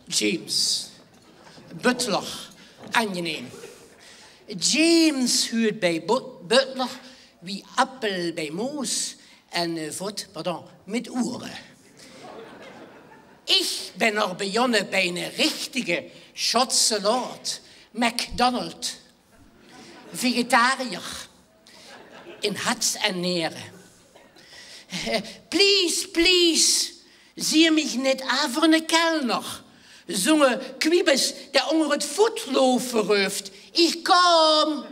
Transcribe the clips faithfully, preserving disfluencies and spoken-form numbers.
James. Butler. Aangenaam. James huurt bij bu-, butler wie appel bij moos en, eh, vot, pardon, mit oere. Ich bin nog bejonne bij 'ne richtige Schotse lord, McDonald. Vegetariër. In hats en nere. Eh, please, please, zie mich nit aan veur 'ne kelner. Zoe'ne kwiebes, dae ónger 't voetlover ruft: "Ich kom."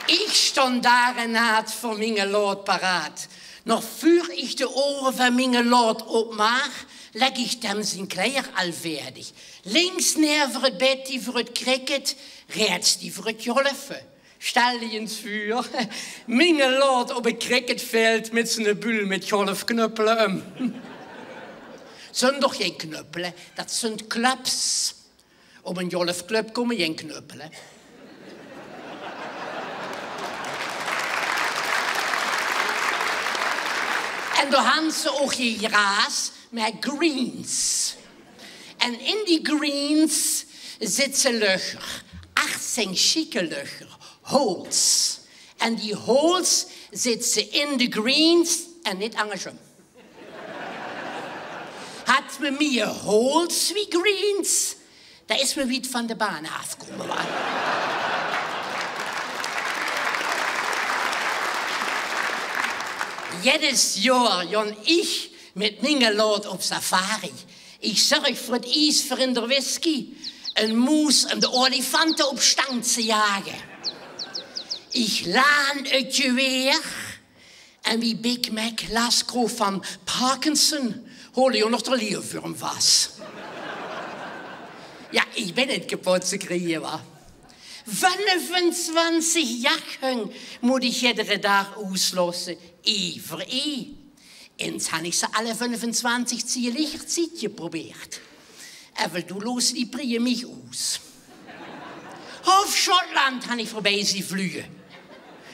Ich stóng dao en haad veur mienge lord paraat. Nog vuur ich de oere van mienge lord opmaak, lègk ich dem zien kleier al veerdig. Links neer veur 't bed, die veur 't cricket, rechts die veur 't golfe. Stel dich ins vuur, mienge lord op 't cricketveld mit ziene bul mit golfknuppele um. Zunt toch gein knuppele, dat zunt clubs. Op 'n golfclub kómme gein knuppele. En dao hant ze ouch gein graas, mer greens. En in die greens zitse löcher. Achtzing sjieke löcher. Holes. En die holes zitse in de greens en nit angersum. Hat me mieë holes wie greens, dao is me wied van de baan aafkómme, wa. Jedes joar jóng ich mit mienge lord op safari. Ich zörg veur 't ies, veur in der whisky, 'n moes um de olifante op stang te jage. Ich laan 't jeweer. En wie Big Mac las kroog van Parkinson, hole jóng nog der lieëvwurm vas. Ja, ich bin nit kepot te krieje, wa. Vennefentwintig jachhung mót ich jedere daag oeslosse, ee veur ee. Ins han ich ze alle vennefentwintig tiegelichertied jeprobeerd. Evel doe loosde die prieje mich oes. Haof Sjotland han ich veurbie zieë vluge.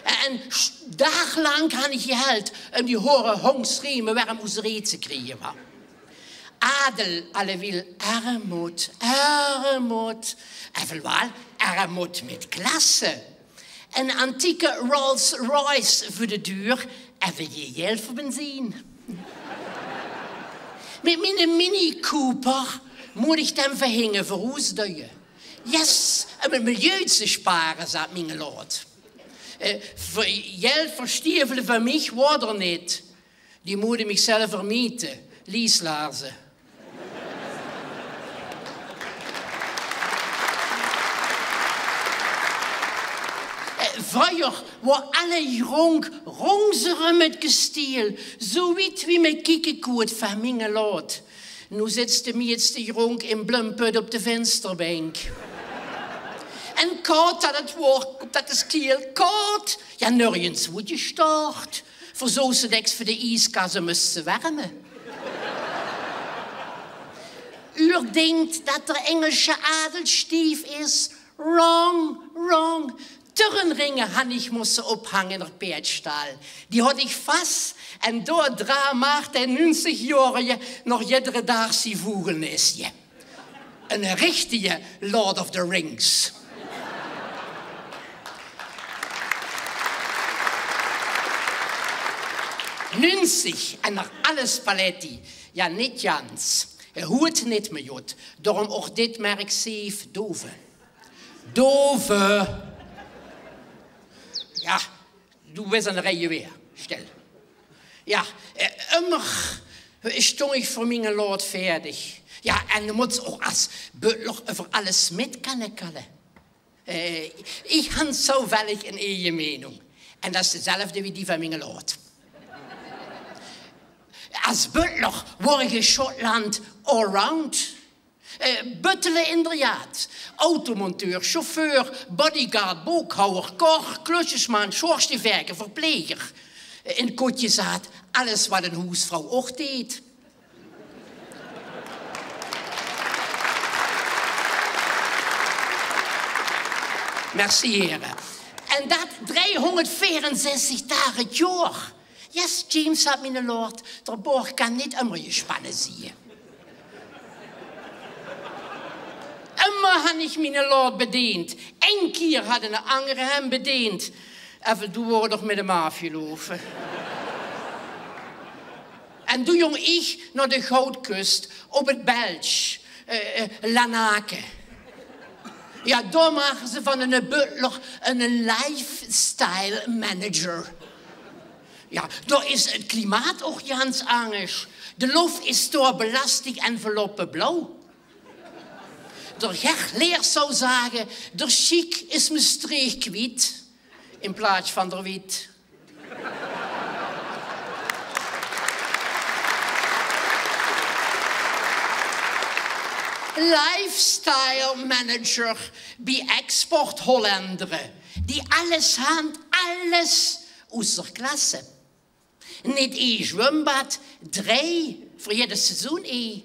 En daaglank han ich jeheld um die hore hongsrieme werm oes de reet te krieje, wa. Adel, allewiel ermood, ermood. Evel waal, ermood mit klasse. 'n Antieke Rolls Royce veur de duur, evel jee jeld veur benzien. Mit miene Mini Cooper mót ich dem veur hinge veur oes duie. Yes, um 't milieu te spare, zaat mienge lord. Eh, veur jeld veur stievele veur mich woar d'r nit. Die mót ich mich zelf vermiete. Lieslaarze. Eh, vreuger woar alle jrónk róngs eróm 't kestiel, zoe wied wie me kieke koot van mienge lord. Noe zits de mieëtste jrónk in Blömpöt op de vinsterbink. En kaod dat 't woar, dat is kiel, kaod. Ja, nörjens woed jestaord. Veur zoe ste dèks veur de ieskas um 't te werme. Uur dinkt dat der Engelsje adel stief is? Wrong, wrong. Turnringe han ich mosse ophange in der peerdstaal. Die haod ich vas en doa draa maag de nuunzigjoarige nog jedere daag zie vogelnesje. 'ne Richtige Lord of the Rings. Nuunzig en nog alles paletti. Ja, nit jans. Hoed nit mieë jot. Daorum ouch dit merk zeef, Dove. Dove. Ja, doe bis aan de rij jeweer. Stil. Ja, eh, ummer stóng ich veur mienge lord veerdig. Ja, en doe móts ouch as butler euver alles mit kanne kalle. Eh, ich han zoe wellich 'n eeje menung. En dat is dezelfde wie die van mienge lord. As butler woar ich in Sjotland allround. Eh, buttele in der jaad, automonteur, chauffeur, bodyguard, bookhouwer, koch, klusjesman, sjoorsteinveger, verpleger. Eh, in 't kótje zaat alles wat 'n hoesvrouw ouch deet. Merci, here. En dat driehóngerdveerenzestig daag 't jaor. Yes, James, zaet miene lord, d'r boog kan neet ummer gespanne zieë. Ummer han ich miene lord bedeend. Ein kier hat 'ne angere häöm bedeend. Effe doe woor 'r nog mit häöm aafgeloupe. En doe jóng ich nao de Goudkust op 't Belsj, eh, eh, Lanaken. Ja, doa make ze van 'ne butler 'ne lifestyle manager. Ja, doa is 't klimaat ouch jans angers. De lof is doa belastingenveloppe blauw. D'r Gerd Leers zou zage, d'r sjiek is Mestreech kwiet in plaats van d'r wiet. Lifestyle manager bie Export Hollendere, die alles han, alles oeëser klasse. Neet ee zwumbad, drei veur jeder seizoen ee.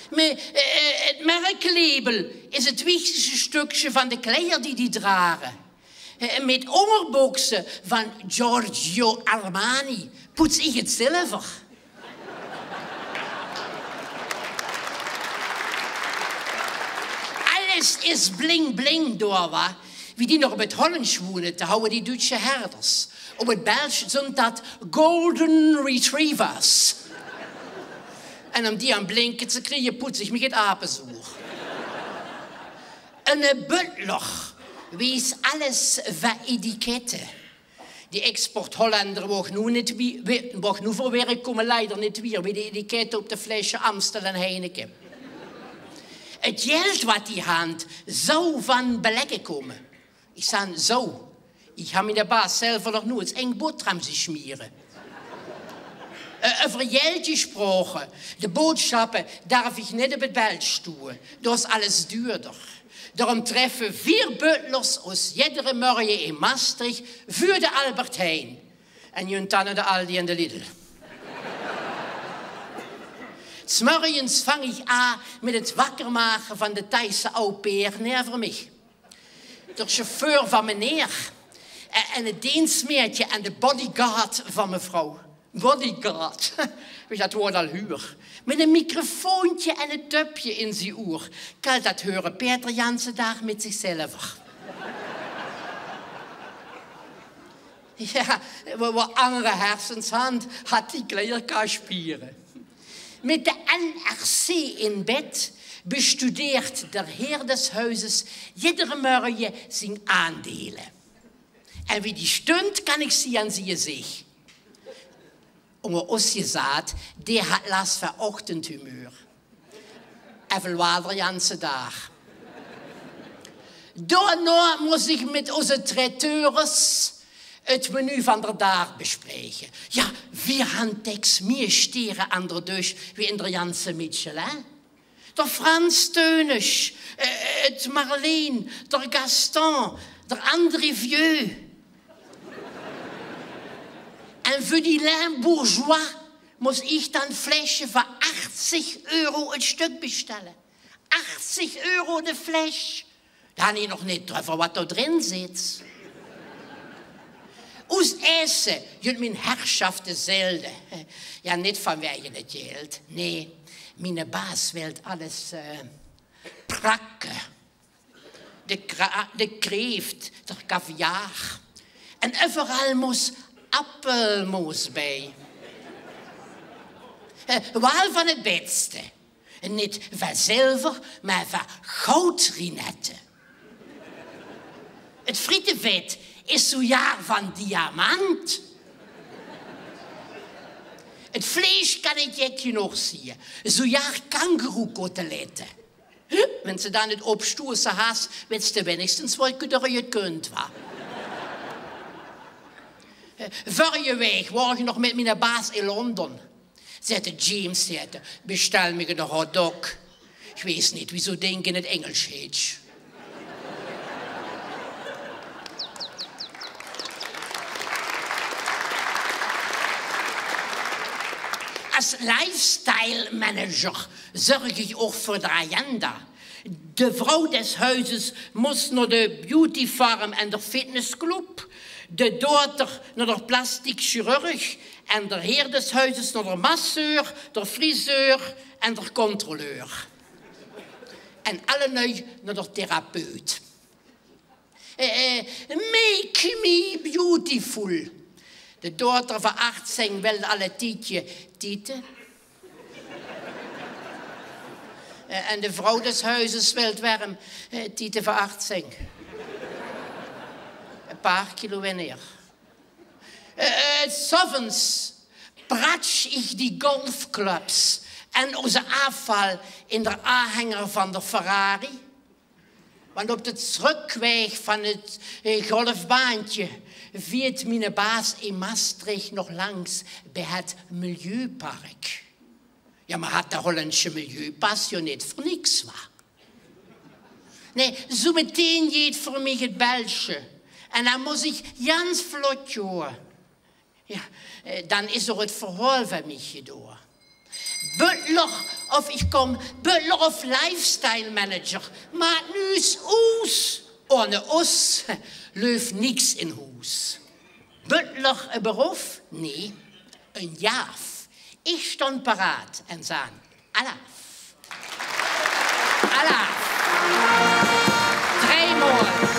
Mer, eh, eh, 't merklabel is 't wichtigste stökske van de kleier die die drage. Eh, mit óngerbókse van Giorgio Armani poets ich 't zilver. Alles is bling bling doa, wa? Wie die nog op 't Hollendsj woene, doa houwe die Duutsje herders. Op 't Belsj zunt dat golden retrievers. En um die aan 't blinke te krieje, poets ich mich 't apezoer. 'Ne butler wees alles va etikette. Die Export Hollendere woog noe neet wie-, wie-, woog noe veur werk kómme, leider neet wier wie de etikette op de flesje Amstel en Heineken. 't Jeld wat die hant, zou van belekke kómme. Ich zaan: zou. Ich han miene baas zelver nog noeëts ing botram zieë smiere. Eh, uvver jeld gesproche. De boodsjappe darf ich neet op 't Belsj doeë. Doa is alles duurder. Doarum treffe vier butlers os jedere mörje in Maastricht vuur de Albert Heijn. En junt dan nao de Aldi en de Lidl. 's Mörjens vang ich aa mit 't wakker make van de Thaise au pair never mich. D'r chauffeur van meneer, eh, en 't deensmeedje en de bodyguard van mevrouw. Bodyguard, wie dat woord al huur. Mit e microfoontje en e tupje in zie oer. Kalt dat heure Peter janse daag mit zichzelver. Ja, wo, wo angere hersens hant, hat die kleerkaspiere. Mit de N R C in bed bestudeert der Heer des Huizes jedere mörje zien aandele. En wie die stunt, kan ich zieë aan zie gezich. Ónger os gezaat, dee hat las van ochtendhumeur. En veer waal d'r janse daag. Doanoa mós ich mit oze traiteurs 't menu van d'r daag bespreche. Ja, veer hant dèks mieë stere aan d'r dusj wie in d'r janse Michelin. D'r Frans Theunisz, eh, 't Marleen, d'r Gaston, d'r André Vieux. En veur die Limbourgeois mós ich dan flesje van achtzig euro 't stök bestelle. Achtzig euro de fles. Dan han ich nog neet druvver wat doa drin zit. Oes esse junt mien herschafte zelde. Ja, neet vanwege 't jeld. Nee, miene baas wilt alles, eh, prakke. De kra-, de kreeft, d'r kaviaar. En uvveral mós appelmoos bij. Eh, waal van 't bèste. Neet van zilver, mer van goudrinette. 't Frietevet is zoeëjaar van diamant. 't Vleesj kan ich jek genóg zieë. Zoeëjaar kangeroekotelette. Wens te dan 't opstoeëse has, wits te winnigstens wo-, doe 't kunt, wa. Eh, vörrige waek woor ich nog mit miene baas in Londen. Zaet d'r James, zaet d'r: bestel mich 'ne hotdog. Ich wees neet wie zoeë dink in 't Engelsj heet. As lifestyle manager zörg ich ouch veur d'r agenda. De vrouw des huizes mós nao de beautyfarm en de fitnessclub. De dochter nao de plastiek chirurg. En de heer des huizes nao de masseur, de friseur en de controleur. En allenui nao de therapeut. Eh, eh, make me beautiful. De dochter van achtzing wèlt al e tiedje tiete. Eh, en de vrouw des huizes wèlt werm, eh, tiete van achtzing. E paar kilo wenner. Eh, eh, 's Ovends pratsch ich die golfclubs en oze aafval in de aanhenger van de Ferrari. Want op de trökwaeg van 't, eh, golfbaantje viert miene baas in Maastricht nog langs bij 't milieupark. Ja, maar hat de Hollandsche milieupas jo neet veur niks, wa? Nee, zo meteen jeet veur mich 't belsje. En dan mós ich jans vlot joa. Ja, eh, dan is ouch 't verhaol van mich jedoa. Butler of ich kom, butler of lifestyle manager, maakt noe 's oes. Ohne os leuf niks in hoes. Butler e berof? Nee, e jaaf. Ich stond paraat en zaan: alaaf. Alaaf. Driemaal.